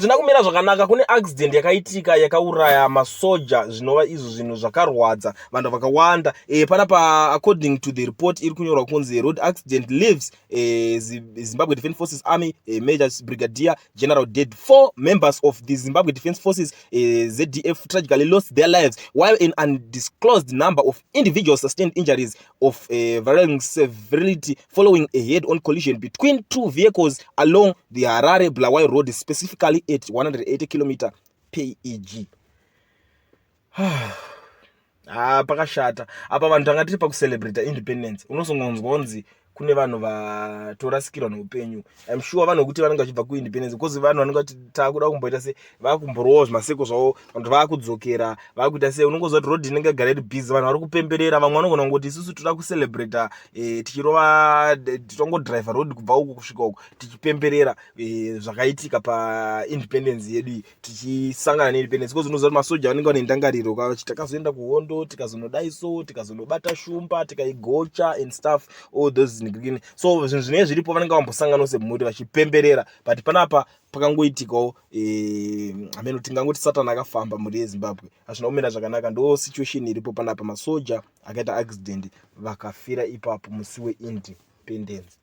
Hazvina kumira zvakanaka. Kune accident yakaitika yakauraya masoja, zvinova izvo zvinhu zvakarwadza vanhu vakawanda. Panapa, according to the report iri kunyorwa kunzi road accident leaves Zimbabwe Defence Forces Army Major Brigadier General dead. Four members of the Zimbabwe Defence Forces, ZDF, tragically lost their lives while an undisclosed number of individuals sustained injuries of varying severity following a head-on collision between two vehicles along the Harare Bulawayo Road, specifically at 180 km peg. Ah, pakashata apa. Vanhu tanga tiri pakucelebrata independence, unozongonzwa kunzi kune vanhu vatorasikirwa neupenyu. I'm sure vanhu vekuti vanenge vachibva kuindependence, because vanhu vanenge vati takuda kumboita se vakumborowo zvimaseko zvavo, vanhu vakudzokera vakuita se unongoziva kuti road inenge yagara iri busy, vanhu vari kupemberera. Vamwe vanogona kungoti isusu toda kucelebrata, tichirova, titongodriva road kubva uku kusvika uku, tichipemberera zvakaitika paindependence yedu iyi, tichisangana neindependence, because unoziva kuti masoja vanenge vane ndangariro vachiti takazoenda kuhondo, tikazonodai, so tikazonobata shumba, tikaigocha and stuff, all those nigirigini. So zvinhu zvinenge zviripo, vanenge vambosanganawo semhuri vachipemberera, but panapa pakangoitikawo, hameno, tingangoti Satani akafamba. Mhuri yeZimbabwe, hazvina kumira zvakanaka. Ndo situation iripo panapa. Masoja akaita accident, vakafira ipapo musi weindependence.